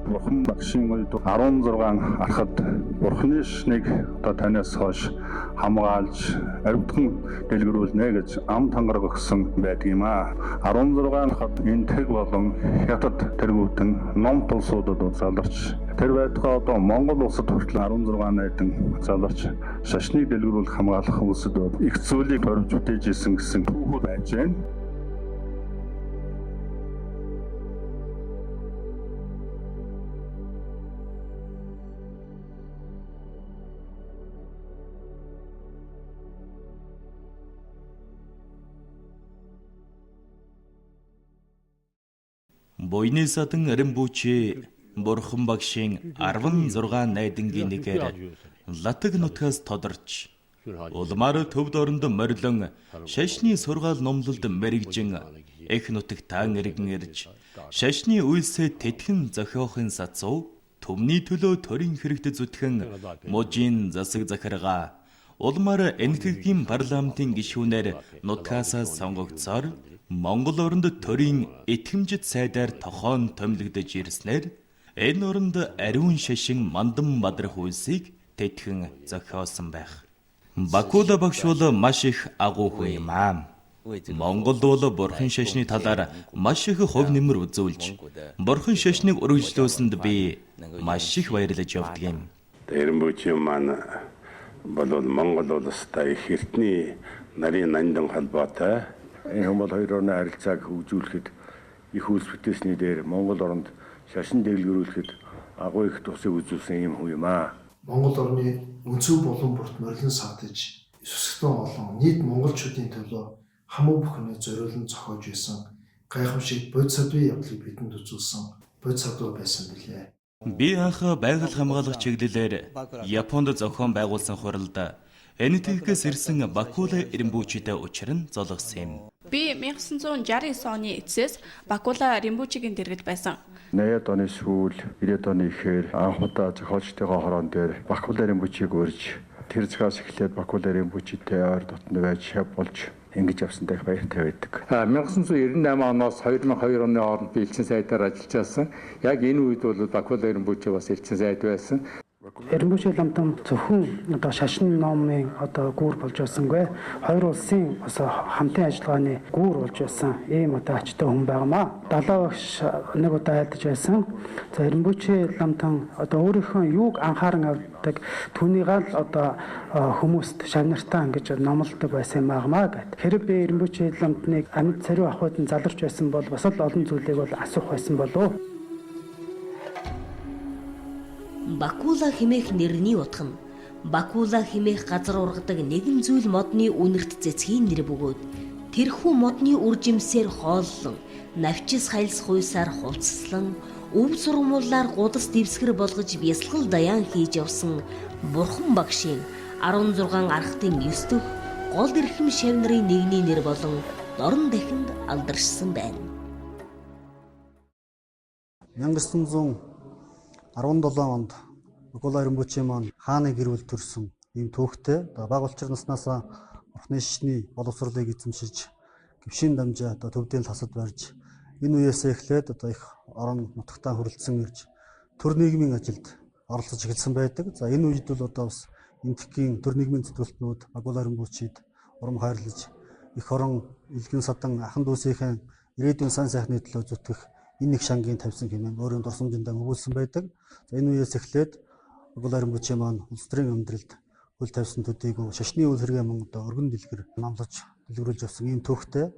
Бурхан багшийн үед 16 архад Бурханы шашныг одоо танаас хойш хамгаалж аривтхан дэлгэрүүлнэ гэж ам тангараг өгсөн байдаг юм аа. 16 архад Энэтхэг болон Хятад тэргүүтэн номт улсуудад заларч тэр байтугай одоо Монгол улсад хүртэл 16 найдан заларч шашныг дэлгэрүүлэх хамгаалах улсад их зүйлийг торж бүтээж исэн гэсэн түүхүүд байж байна. Буйны садан Римбүчи Бурхан багшийн 16 найдангийн нэгээр Латаг нутгаас тодорч улмаар төвд оронд морилон шашны сургаал номлолд мэрэгжин эх нутагтаа эргэн ирж шашны үйлсээ тэтгэн зохиохын сацуу түмний төлөө төрийн хэрэгт зүтгэн мужийн засаг захиргаа улмаар Энэтхэгийн парламентын гишүүнээр нутгаасаа сонгогдсоор Монгол оронд төрийн итгэмжит сайдаар тохоон томилогдож ирснээр энэ оронд ариун шашин мандан бадрах үйлсийг тэтгэн зохиосон байх. Бакула багш бол маш их агуу хүн юм аа. Монголд бол бурхан шашны талаар маш их хувь нэмэр үзүүлж, бурхан шашныг үргэлжлүүлсэнд би маш их баярлаж явдаг юм. Римбүчи маань бол Монгол улстай их эртний нарийн нандин холбоотой. Энэ хүн бол хоёр орны харилцааг хөгжүүлэхэд их үйлс бүтээсний дээр Монгол оронд шашин дэглэгрүүлэхэд агуу их тусыг үзүүлсэн ийм хүн юм аа. Монгол орны өнцөг булан бүрт морилон савдаж сүсгтэн олон нийт монголчуудын төлөө хамуу бүхнээ зориулан зохиож байсан гайхамшиг бодисадвын явдлыг бидэнд үзүүлсэн бодисадва байсан билээ. Би анх байгаль хамгаалах чиглэлээр Японд зохион байгуулсан хуралд Энэтхэгээс ирсэн Бакула Римбүчитэй учран золгосон юм. Би 1969 оны эцсээс Бакула Римбүчигийн дэргэд байсан. 80-ад оны сүүл 90-ад оны ихээр анх удаа зохиолчтойгоо хороон дээр Бакула Римбүчиг урьж тэр цагаас эхлээд Бакула Римбүчитэй ойр дотно байж шав болж ингэж явсантай их баяртай байдаг. 1998 оноос 2002 оны хооронд би элчин сайдаар ажиллаж байсан. Яг энэ үед бол Бакула Римбүчи бас элчин сайд байсан. Римбүчи ламтан зөвхөн одоо шашин номын одоо гүүр болж байсангүй. Хоёр улсын бас хамтын ажиллагааны гүүр болж байсан ийм одоо ачтай хүн байгаамаа. Далаа багш нэг удаа айлдаж байсан. За Римбүчи ламтан одоо өөрийнхөө юуг анхааран авдаг түүнийг л одоо хүмүүст шавнартаа ингэж номлодог байсан юм агмаа гэд. Хэрэг би Римбүчи ламтныг амьд цариу ахуйд нь заларч байсан бол бас л олон зүйлийг бол асуух байсан болов. Бакула хэмээх нэрний утга нь Бакула хэмээх газар ургадаг нэгэн зүйл модны үнэрт цэцгийн нэр бөгөөд тэрхүү модны үржимсээр хооллон навчис хайлс хуйсаар хувцаслан өв сургамуулаар гудас дэвсгэр болгож бясалгал даяан хийж явсан Бурхан багшийн 16 архтын 9 дэх гол эрхэм шав нарын нэгний нэр болон дорн дахинд алдаршсан байна. 1917 онд Бакула Римбүчи маань хааны гэр бүл төрсөн ийм түүхтэй. Бага улчир наснаас Бурхны шашны боловсролыг эзэмшиж гівшийн дамжаа одоо төвдийн тасад барьж энэ үеэсээ эхлээд одоо их орон нутагтаа хүрэлцэн ирж төр нийгмийн ажилд оролцож эхэлсэн байдаг. За энэ үед бол одоо бас Энэтхэгийн төр нийгмийн зүтгэлтнүүд Бакула Римбүчид урам хайрлаж эх орон элгэн садан ахан дүүсийнхээ ирээдүйн сан сайхны төлөө зүтгэх энэ их шангийн тавьсан хэмээн өөрийн дурсамжиндаа өгүүлсэн байдаг. За энэ үеэс эхлээд Бакула Римбүчи маань улс төрийн амьдралд хөл тавьсан төдийгүй шашны үйл хэрэгээ мөн одоо өргөн дэлгэр номлож дэлгэрүүлж явсан ийм түүхтэй.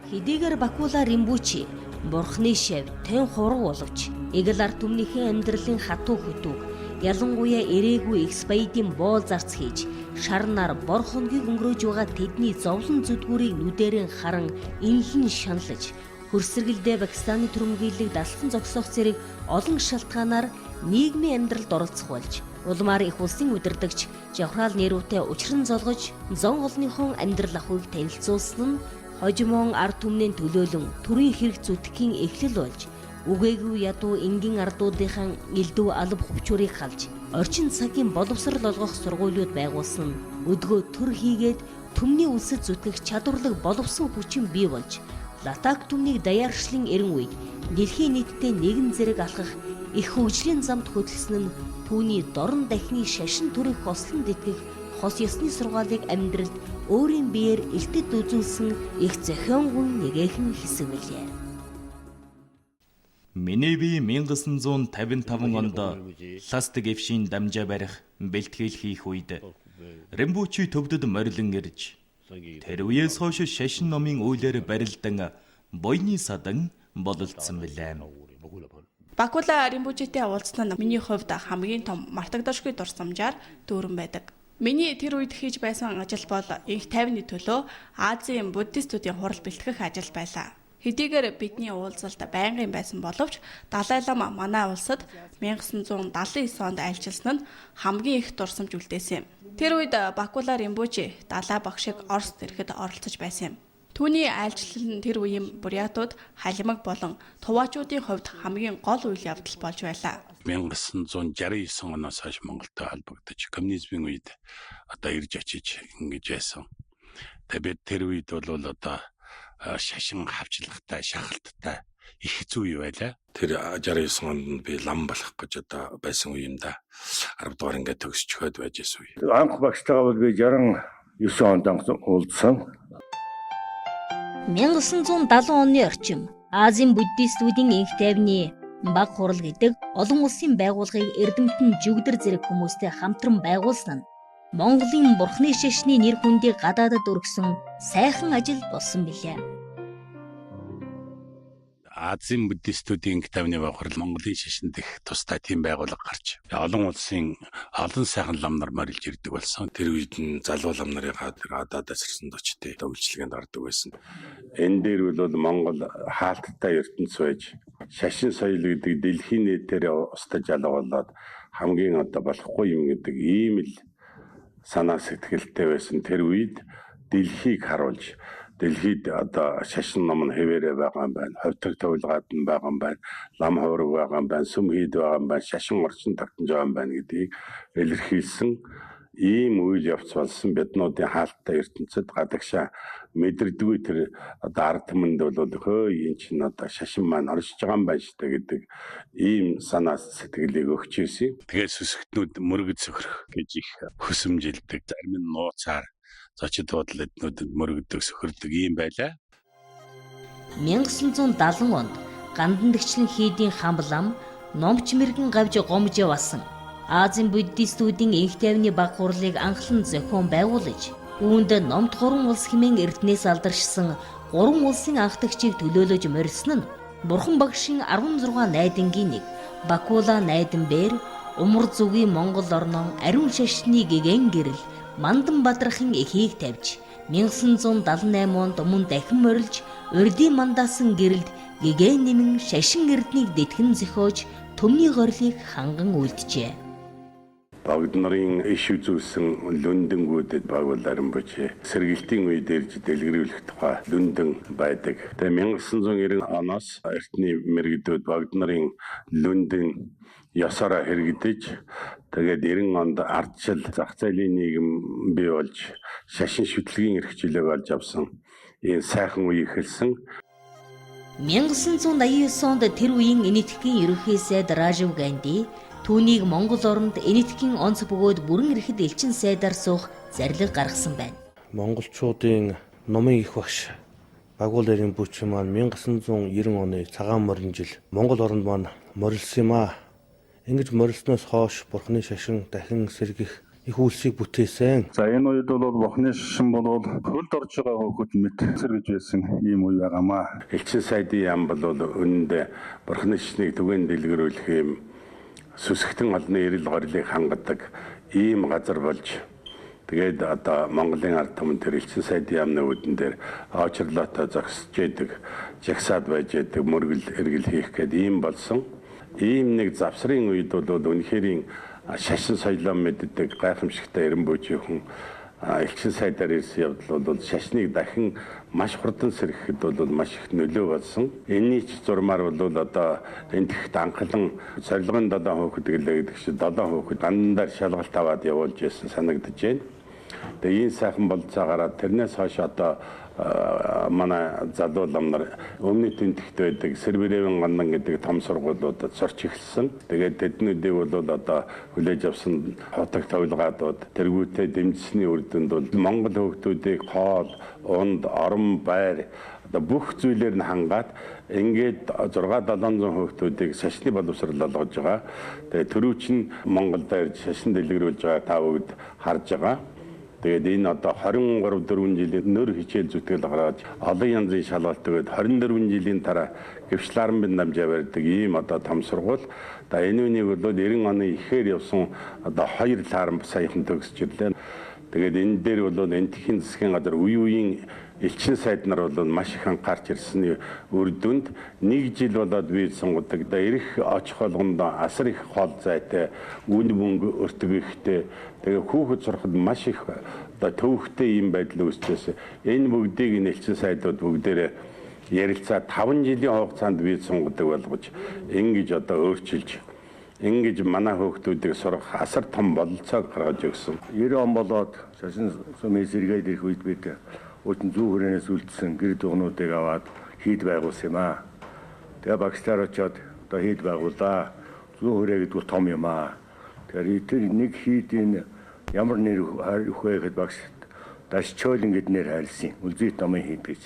Хэдийгээр Бакула Римбүчи Бурхны шав тань хураг боловч эгэл ард түмнийхээ амьдралын хатуу хөтүүг ялангуяа эрээгүй их баядын боол зарц хийж шарнаар бор хонгийг өнгөрөөж байгаа тэдний зовлон зүдгүүрийг нүдэрэн харан инлэн шаналж хөрсөргэлдээ Пакистаны түрэмгийлэг далсан зогсоох зэрэг олон шалтгаанаар нийгмийн амьдралд оролцох болж улмаар их улсын удирдагч Жавхраал Нерүүтэй учран золгож зон олныхон амьдрал ахуйг танилцуулсан нь хожимон ард түмнээ төлөөлөн төрийн хэрэг зүтгэхийн эхлэл болж үгээгүй ядуу энгийн ардуудынхаа элдв алба хувчуурыг халж орчин цагийн боловсрал олгох сургуулиуд байгуулсан нь өдгөө төр хийгээд түмний үлсэд зүтгэх чадварлаг боловсон хүчин бий болж Латак түмнийг даяаршлын эрен үед дэлхийн нийтдээ нэгэн зэрэг алхах их хөгжлийн замд хөдөлсөн нь түүний дорн дахны шашин төрөх хослон итгэх хос ёсны сургаалыг амьдралд өөрийн биеэр элтэд үзүүлсэн их зохионгүй нэгэхэн хэсэг билээ. Миний бие 1955 онд Ласт гэвшийн дамжаа барих бэлтгэл хийх үед Римбүчи төвдөд морилон ирж тэр үеэс хойш шашин номын үйлээр барилдан буйны садан бололцсон билээ. Бакула Римбүчитэй уулзсан нь миний хувьд хамгийн том мартагдашгүй дурсамжаар дүүрэн байдаг. Миний тэр үед хийж байсан ажил бол инх тайвны төлөө Азийн буддистуудын хурал бэлтгэх ажил байлаа. Хэдийгээр бидний уулзалт байнгын байсан боловч Далай лама манай улсад 1979 онд айлчилсан нь хамгийн их дурсамж үлдээсэн юм. Тэр үед Бакула Римбүчи Далай багшиг Оросд ирэхэд оролцож байсан юм. Түүний айлчлал нь тэр үеийн бурятууд, халимаг болон туваачуудын хувьд хамгийн гол үйл явдал болж байлаа. 1969 оноос хойш Монголтой холбогдож коммунизмын үед одоо ирж очиж ингэж байсан. Тэгээд бид тэр үед бол одоо шашин хавчлагатай, шахалттай их хэцүү үе байлаа. Тэр 69 онд би лам болох гэж одоо байсан үе юм да. 10 дугаар ингээд төгсчөөд байж байсан үе. Анх багштайгаа бол би 69 онд уулзсан. 1970 оны орчим Азийн буддистүүдийн инх тайвны баг хурал гэдэг олон улсын байгууллагыг эрдэмтэн жүгдэр зэрэг хүмүүстэй хамтран байгуулсан нь Монголын бурхны шашны нэр хүндийг гадаадад өргөсөн сайхан ажил болсон билээ. Азийн буддистүүдийн инх тайвны баг хурал Монголын шашинд их тустай тийм байгууллага гарч олон улсын олон сайхан лам нар морилж ирдэг болсон. Тэр үед нь залуу лам нарыгаа тэр гадаадаас ирсэн дочтой үйлчилгээнд ордог байсан. Энэ дээр бол Монгол хаалттай ертөнц байж шашин соёл гэдэг дэлхийн нийтээр устдаж алга болоод хамгийн одоо болохгүй юм гэдэг ийм л санаа сэтгэлтэй байсан. Тэр үед дэлхийг харуулж дэлхийд одоо шашин ном нь хэвээрээ байгаа юм байна, ховтог төвлгад нь байгаа юм байна, лам хувраг байгаа юм байна, сүм хийд байгаа юм байна, шашин орчин тогтнож байгаа юм байна гэдгийг илэрхийлсэн ийм үйл явц болсон. Биднүүдийн хаалттай ертөнцид гадагшаа мэдэрдэггүй тэр одоо ард түмэнд бол хөө энэ чинь одоо шашин маань оршиж байгаа юм байна шүү дээ гэдэг ийм санаа сэтгэлийг өгч ирсэн. Тэгээд сүсгтнүүд мөргөд сөхрөх гэж их хөсөмжилдэг. Зарим нь нууцаар зочид буудлын эднүүдэд мөргөдөг сөхөрдөг ийм байлаа. 1970 онд Гандан дэгчлэн хийдийн хамблам номч мэрэгэн гавж гомж яваасан Азийн буддистүүдийн инх тайвны баг хурлыг анхлан зохион байгуулж үүнд номд гурван улс хэмээн эрдэнээс алдаршсан гурван улсын анхдагчийг төлөөлөж морьсон нь Бурхан багшийн 16 найдангийн нэг Бакула найдан бээр умар зүгийн Монгол орнон ариун шашны гэгэн гэрэл Мандан Бадрахын эхийг тавьж 1978 онд мөн дахин морилж урдын мандаасан гэрэлд гэгэн нэмэн шашин эрднийг дэтгэн зохиож төмний горлыг ханган үлджээ. Богд нарын иш үзүүлсэн лүндэнгүүдэд Бакула Римбүчи сэргэлтийн үед ирж дэлгэрүүлэх тухай лүндэн байдаг. Тэгээ 1990 оноос эртний мэргэдүүд богд нарын лүндэн ёсороо хэрэгдэж тэгээд 90 онд ардчил зах зээлийн нийгэм бий болж шашин шүтлгийн эрх чөлөөг олж авсан ийм сайхан үе эхэлсэн. 1989 онд тэр үеийн Энэтхэгийн ерөнхий сайд Ражив Ганди түүнийг Монгол оронд Энэтхэгийн онц бөгөөд бүрэн эрхэд элчин сайдаар суух зарлиг гаргасан байна. Монголчуудын номын их багш Бакула Римбүчи маань 1990 оны цагаан морин жил Монгол оронд маань морилсон юм аа. Ингэж морилсноос хойш бурхны шашин дахин сэргэх их үйлсийг бүтээсэн. За энэ үед бол бурхны шашин бол хөлд орж байгаа хөөхөд мэт сэргэж байсан ийм үе байгаамаа. Элчин сайдын яам бол үнэндээ бурхны шашныг түгээн дэлгэрүүлэх юм сүсгтэн олонний эрэл горлыг хангадаг ийм газар болж тэгээд одоо Монголын ард түмэн тэр элчин сайдын яамны үүдэн дээр очрлоотой зогсож яадаг, жагсаад байж яадаг, мөргөл эргэл хийх гээд ийм болсон. Ийм нэг завсрын үед бол үнэхэрийн шашин соёлоо мэддэг гайхамшигтай Римбүчи хүн элчин сайдаар ирсэн явдал бол шашныг дахин маш хурдан сэргэхэд бол маш их нөлөө болсон. Энийний ч зурмаар бол одоо энэ тэгэхт анхлан сорилгын 7 хүүхэд гэлээ гэдэг шиг 7 хүүхэд дандаа шалгалт аваад явуулж байсан санагдаж байна. Тэгээ ийм сайхан болцоо гараад тэрнээс хойш одоо Манай залуу лам нар өмнөд тэнтэгт байдаг Серберевэн гандан гэдэг том сургуулиудад сурч эхэлсэн. Тэгээд тэднүүдийг бол одоо хүлээж авсан хотог товлгаадууд тэргүүтээ дэмжсэний үр дүнд бол Монгол хүүхдүүдийг хоол, унд, орон байр одоо бүх зүйлээр нь хангаад ингээд 6 700 хүүхдүүдийг шашны боловсрол олгож байгаа. Тэгээд түрүү чинь Монголд ирж шашин дэлгэрүүлж байгаа та бүгд харж байгаа. Тэгээд энэ одоо 23 4 жилийн нөр хичээл зүтгэл гаргаж олон янзын шалгалт өгөөд 24 жилийн дараа гөвчлаармбын дамжаа барьдаг ийм одоо том сургууль. Одоо энэ үнийг бол 90 оны ихээр явсан одоо 2 лаарм саяхан төгсөж ирлээ. Тэгээд энэ дээр бол энтхийн засгийн газар үе үеийн элчин сайд нар бол маш их анхаарч ирсний үр дүнд нэг жил болоод виз сунгудаг. Одоо эрх очих болгонд асар их хол зайтай, үн мөнгө өртөг ихтэй. Тэгээ хүүхэд сурахад маш их одоо төвөгтэй юм байдал үүсчихсэн. Энэ бүгдийг энэ элчин сайдууд бүгдээрээ ярилцаа 5 жилийн хугацаанд виз сунгудаг болгож ингэж одоо өөрчилж ингэж манай хүүхдүүдийг сурах асар том бололцоог гаргаж өгсөн. 90 он болоод шашин сумын сэргээд ирэх үед бид өөтөн зүү хүрээнээс үлдсэн гэр дугнуудыг аваад хийд байгуулсан юм аа. Тэгээ багшлаар очиод одоо хийд байгууллаа. Зүү хүрээ гэдэг бол том юм аа. Тэгэхээр тэр нэг хийдийн ямар нэр өгөх вэ гэхэд багш Дашчоолин гэд нэр хайрлсан. Үлзийт номын хийд гэж.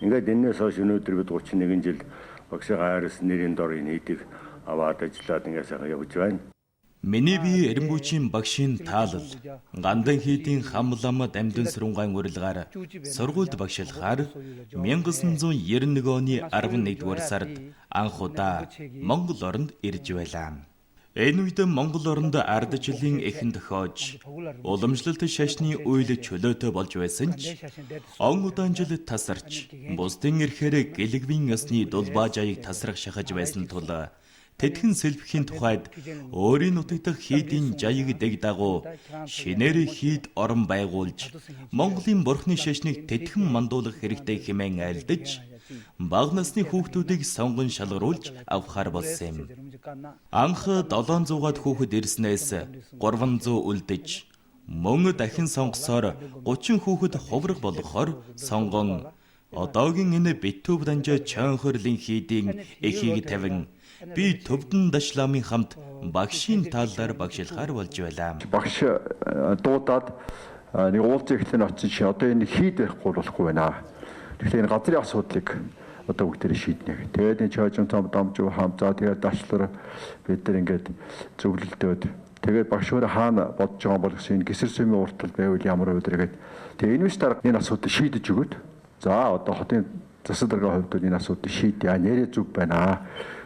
Ингээд энээс хойш өнөөдөр бид 31 жил багшийн хайрлсан нэрийн дор энэ хийдийг аваад ажиллаад ингээд сайхан явж байна. Миний бие Эренбүүчийн багшийн таалал Гандан хийдийн хамлам дамдын сүрэнгаан урилгаар сургуульд багшилахаар 1991 оны 11-р сард анх удаа Монгол оронд ирж байлаа. Энэ үед Монгол оронд ардчлалын эхэн тохиож уламжлалт шашны үйл чөлөөтэй болж байсан ч он удаан жил тасарч бусдын эрхээр гэлэгвийн ёсны дулбаа жаяг тасрах шахаж байсан тул тэтгэн сэлбэхийн тухайд өөрийн нутаг дахь хийдийн жаяг дэг дагуу шинээр хийд орон байгуулж Монголын бурхны шашныг тэтгэн мандуулах хэрэгтэй хэмээн айлдаж бага насны хүүхдүүдийг сонгон шалгаруулж авахар болсон юм. Анх 700-аад хүүхэд ирснээс 300 үлдэж мөн дахин сонгосоор 30 хүүхэд хувраг болгохоор сонгон одоогийн энэ Битүүв данжаа чойнхорлын хийдийн эхийг тавин би төвдөн дашламын хамт багшийн тааллаар багшилахаар болж байлаа. Багш дуудаад нэг уулзах эхлэн очиж чи одоо энэ хийд байхгүй болохгүй байна. Тэгэхээр энэ газрын асуудлыг одоо бүгдээрээ шийднэ гэх. Тэгээд энэ чойжон том дамжуу хам за тэгээд дашлар бид нар ингээд зөвлөлдөөд тэгээд багш өөрөө хаана бодож байгаа бол гэсэн энэ гисэр сүмийн уртал байвал ямар вэ гэдэг. Тэгээд энэ үс дарга энэ асуудлыг шийдэж өгөөд за одоо хотын засаг даргын хувьд энэ асуудлыг шийдье. Нэрээ зүг байна.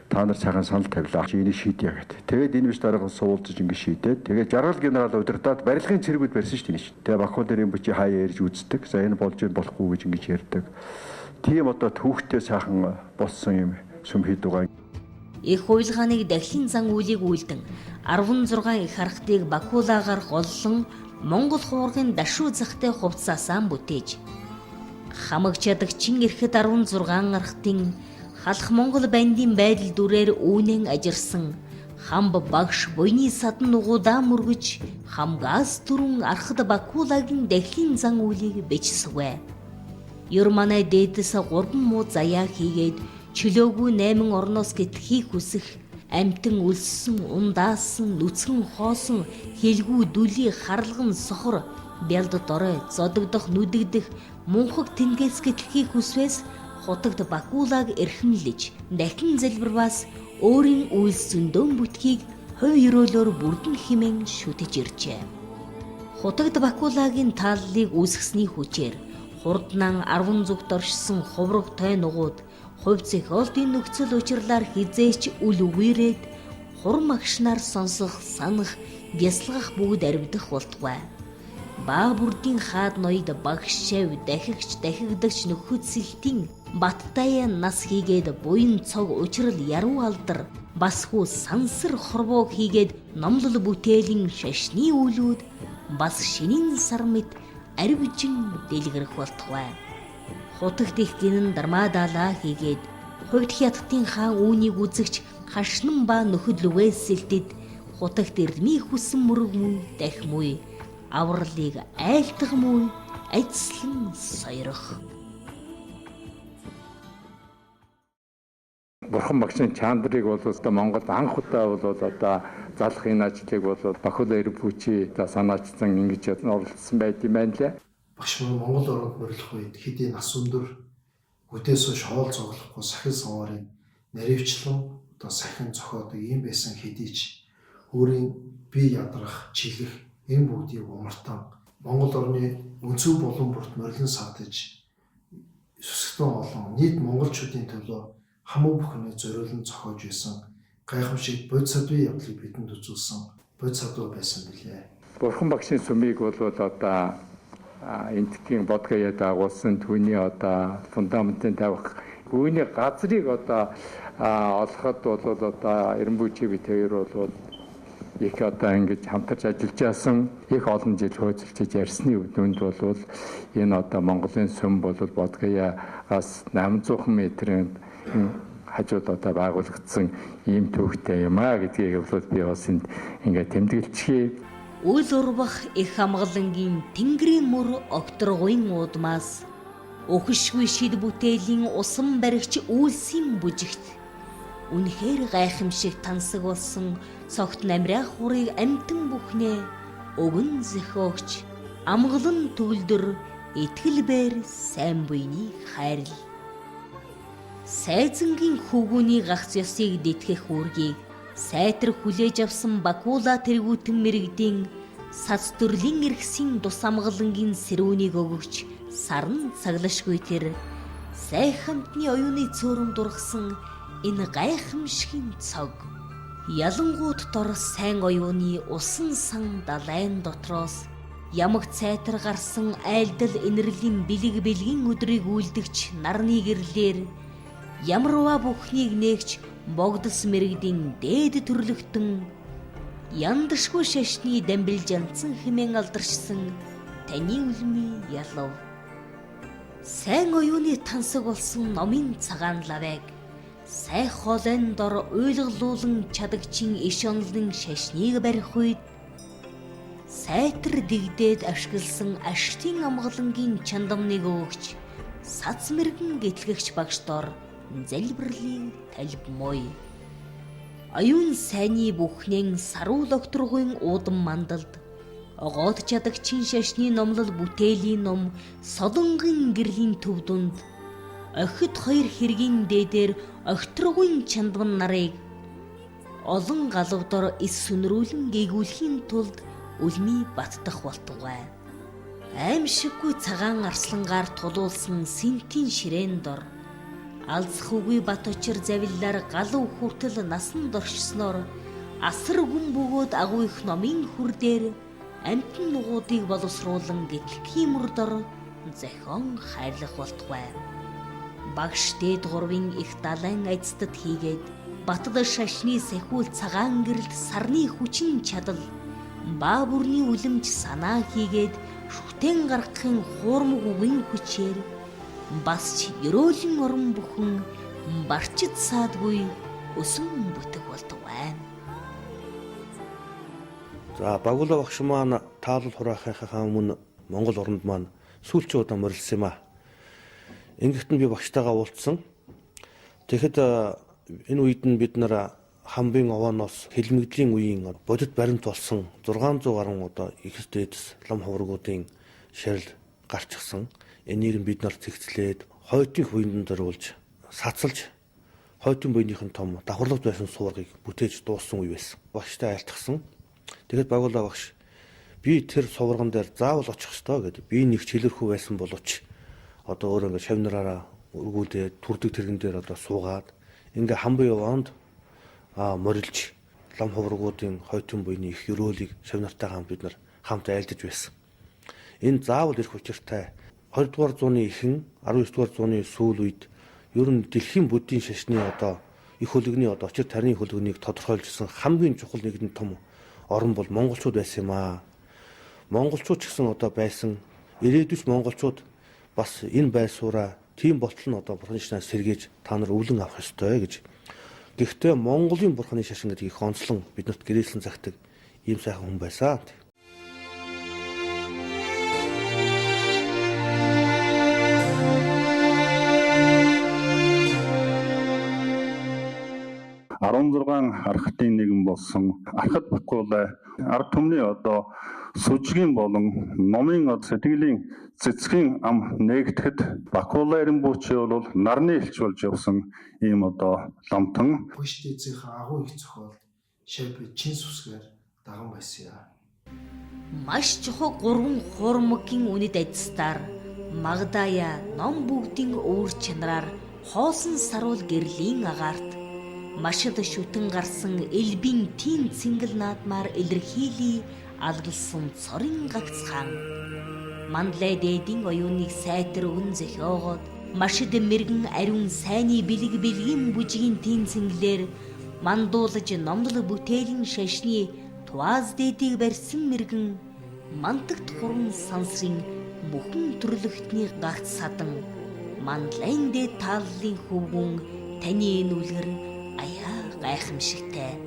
Та нар сайхан санал тавилаа. Чи энийг шийдье гэт. Тэгээд энэ биш дарга суулзаж ингэ шийдээд тэгээд жаргал генерал удирдаад барилгын цэргүүд барьсан шүү дээ. Тэгээд Бакул Ринбүчи хаяа ярьж үздэг. За энэ болж болохгүй гэж ингэж ярьдаг. Тийм одоо түүхтэй сайхан болсон юм сүм хийд байгаа. Их уйлгааныг дахлын зан үйлийг үйлдэн 16 их харахтыг Бакулагаар голлон Монгол хуургын дашуу захтай хувцаасаа бүтээж хамаг чадагчин эрэхэд 16 архтын халах Монгол бандын байдал дүрээр үүнэн ажирсан хамб багш буйны садан нугуудаа мөргөж хамгаас түрүүн архад Бакулагийн дахлын зан үйлийг бичсвэ. Ер манай дээдэс 3 муу заяа хийгээд чөлөөгүй 8 орноос гэтлхийг хүсэх амтан өлссөн, ундаасан, нүцгэн хоосон, хэлгүй дүлий харалган сохор, бялд дорой, зодогдох, нүдэгдэх, мунхаг тэнгээс гэтлхийг хүсвээс хутагт Бакулаг эрхэмлэж дахин залбирваас өөрийн үйлс зөндөөн бүтгийг хувь ерөөлөөр бүрдэн хэмээн шүтэж иржээ. Хутагт Бакулагийн тааллыг үүсгэсний хүчээр хурднан 10 зүгт оршсон хувраг той нугууд хувь зохиолтын нөхцөл учирлаар хизээч үл үгүйрээд хурам агшнаар сонсох, санах, бясалгах бүгд аривдах болтугай. Баг бүрдийн хаад ноёд багш шав, дахигч, дахигдагч нөхөцөлтийн баттая нас хийгээд буян цог учрал яруу алдар бас хүү сансар хорвоог хийгээд номлол бүтээлийн шашны үйлүүд бас шинийн сар мэт аривжин дэлгэрэх болтугай. Хутагт их гинэн дармаадаалаа хийгээд хувьд хятадын хаан үүнийг үзэгч хашнан ба нөхөд лүвээс сэлтэд хутагт эрдмийн хүссэн мөрөг мөн дахмүй авралыг айлтгах мөн ажиллан сойрох. Бурхан багшийн чандрыг бол одоо Монголд анх удаа бол одоо залах энэ ажлыг бол Бакула Ринпүчи одоо санаачсан ингэж оролцсон байд юм байна лээ. Багш маань Монгол оронд морилох үед хэдий нас өндөр хөдөөс хойш хоол цуглахгүй сахил саварын наривчлан одоо сахин зохиодог юм байсан хэдий ч өөрийн бие ядрах, чилэх энэ бүгдийг умартан Монгол орны өнцөг булан бүрт морилон саатаж сүсгтэн олон нийт монголчуудын төлөө хамуу бүхнээ зориулан зохиож байсан гайхамшиг бодисадвын явдлыг бидэнд үзүүлсэн бодисадва байсан билээ. Бурхан багшийн сүмийг бол одоо Энтхийн Бодгаяа дагуулсан түүний одоо фундаментын тавих үүний газрыг одоо олоход бол одоо Эренбүчи бит хоёр бол их одоо ингэж хамтарч ажиллаж байсан, их олон жил хөөцөлдөж ярьсны үнд бол энэ одоо Монголын сүм бол Бодгаяагаас 800 метрийн хажууд одоо байгуулагдсан ийм төвхтэй юм а гэдгийг бол би бас энд ингээд тэмдэглэчихье. Үл урвах их амгалангийн тэнгэрийн мөр огторгуйн уудмаас өхөшгүй шид бүтээлийн усан баригч үйлсийн бүжигт үнэхээр гайхамшиг тансаг болсон цогт намраа хурыг амтан бүхнээ өгөн зөхөөгч амгалан төгөлдөр итгэл бээр сайн буйны хайрл. Сайзангийн хүүгүүний гагц ёсыг дэтгэх үүргийг сайтар хүлээж авсан Бакула тэргүүтэн мэрэгдийн сац төрлийн эрхсийн тус амгалангийн сэрүүнийг өгөгч саран цаглашгүй тэр сайхан амтны оюуны цөөрөм дургасан энэ гайхамшигын цог ялангуут дор сайн оюуны усан сан далайн дотроос ямаг цайтар гарсан айлдал инэрлийн бэлэг бэлгийн өдрийг үлдэгч нарны гэрлээр ямарваа бүхнийг нээгч богдос мэрэгдийн дээд төрлөختөн яндашгүй шашны дамбил жанцсан хэмээн алдаршсан таны үлмий ялав. Сайн оюуны тансаг болсон номын цагаан лавайг сай хоолойн дор уйлгалуулан чадагчийн иш онлын шашныг барих үед сайтар дэгдээд авшигласан аштын амгалангийн чандамныг өгч сац мэрэгэн гэтлэгч багш дор залбирлын талбмой. Оюун сайнны бүхнэн саруул огторгуйн уудам мандалд огоод чадагчийн шашны номлол бүтээлийн ном солонгийн гэрлийн төв дунд охид хоёр хэргийн дээдээр огторгуйн чандман нарыг олон галав дор эс сүнрүүлэн гээгүүлэхийн тулд үлмий баттах болтугай. Аимшиггүй цагаан арслангаар тулуулсан сэнтийн ширээн дор алзах үгүй бат очир завиллаар галав хүртэл насан дорчсноор асар гүн бөгөөд агуу их номын хүр дээр амтан нугуудыг боловсруулан гэтлэхийн мөр дор зохион хайрлах болтугай. Багш дээд гурвын их далайн айцтад хийгээд батал шашны сахиул цагаан гэрэлт сарны хүчин чадал баа бүрний үлэмж санаа хийгээд шүтэн гаргахын хуурмаг үгийн хүчээр бас ч ерөөлийн орон бүхэн барчид саадгүй өсөн бүтэг болтугай. За Багула багш маань таалал хураахынхаа өмнө Монгол оронд маань сүүлчийн удаа морилсан юм а. Ингэхэд нь би багштайгаа уулзсан. Тэгэхэд энэ үед нь бид нар хамбын овооноос хэлмэгдлийн үеийн бодит баримт болсон 600 гаруй одоо их дээдэс лам ховргуудын шарил гарчихсан. Энийг нь бид нар цэгцлээд хойтын буянд зориулж сацалж хойтын буйныхын том давхарлавт байсан суургийг бүтээж дууссан үе байсан. Багштай айлтгсан. Тэгэхэд Багула багш би тэр суварган дээр заавал очих ёстой гэдэг. Би нэг чилэрхүү байсан боловч одоо өөрөө ингээд шавнараараа өргүүлээд түрдэг тэрэгэн дээр одоо суугаад ингээ хамбын явоонд морилж лам ховргуудын хойтын буйны их өрөөлийг шавнартайгаа хамт бид нар хамт айлдаж байсан. Энэ заавал ирэх учиртай 20 дугаар зууны эхэн 19 дугаар зууны сүүл үед ер нь дэлхийн буддийн шашны одоо их хөлөгний одоо очир тарны хөлөгнийг тодорхойлжсэн хамгийн чухал нэгэн том орон бол монголчууд байсан юм аа. Монголчууд ч гэсэн одоо байсан ирээдүйч монголчууд бас энэ байсуураа тийм болтол нь одоо бурхны шашнаас сэргийж та нар өвлөн авах ёстой гэж. Гэхдээ Монголын бурхны шашин гэдэг их онцлон биднэрт гэрээсэн цагтаг ийм сайхан хүн байсан. 16 архатын нэгэн болсон Архат Бакула ард түмний одоо сүжгийн болон номын сэтгэлийн цэцгийн ам нээгдэхэд Бакула Ринбүчи бол нарны элч болж явсан ийм одоо ламтан. Багш дээдсийнхээ агуу их зохиолд шавь чин сүсгээр даган байсан юм. Маш чухал гурван хуурмагийн үнэт адистаар Магдая ном бүгдийн өвөр чанараар хоосон саруул гэрлийн агаарт машид шүтэн гарсан элбийн тийн цэнгэл наадмаар илэрхийлий алгалсан цорын гагц хаан Мандлай дээдийн оюуныг сайтар өгөн зохиогоод машид мэрэгэн ариун сайнны бэлэг бэлгийн бүжгийн тийн цэнгэлээр мандуулж номлол бүтээлийн шашны туаз дээдийг барьсан мэрэгэн мантагт хуран сансрын бүхэн төрлөختний гагц садан Мандлайн дээд тааллын хөвгүн таны энэ үлгэр аяа гайхамшигтай.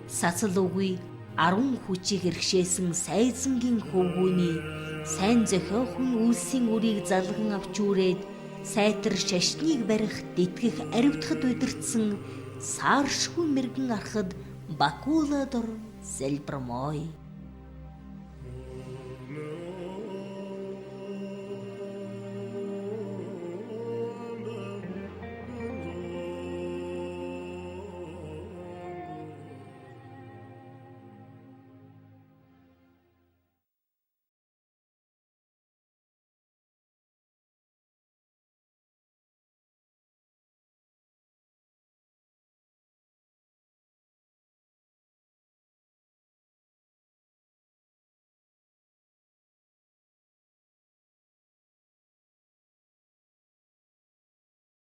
Сацал үгүй 10 хүчийг хэрэгшээсэн сайзангийн хөвгүүний сайн зохиохон үйлсийн үрийг залган авч үрээд сайтар шашныг барих дэтгэх аривтхад удирдсан сааршгүй мэрэгэн архад Бакула дор залбирмой.